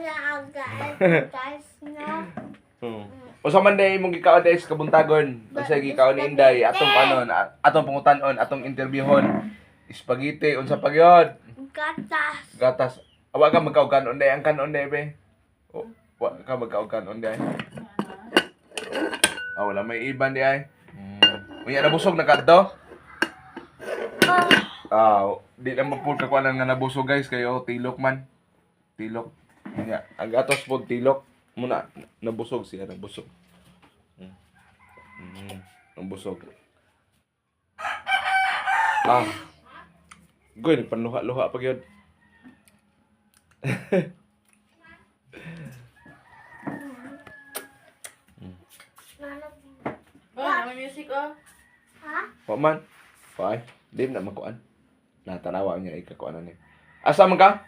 Wala ang guys, no? Usa man day imong gikaon day sa kabuntagon. Unsa gikaon ni Inday atong panon, atong pangutan-on, atong interviewhon. Spaghetti unsa pa gyud? Gatas. Gatas. Awa ka magkaog kanon day ang kanon day be. O, wa ka magkaog kanon day. Ah, wala may iban di ay. Unya nabusog na kadto. Ah, di na mapul ka kuanan nga nabusog, guys, kayo tilok man. Tilok. Unya, ang gatos po tilok muna nabusog siya, nabusog. Nabusog. Ah. Goy, nagpanluha-luha pa gyud. Oh, may music oh. Ha? Wa man. Wa ay. Di na makuan. Natanawa niya ikakuanan niya. Asa man ka?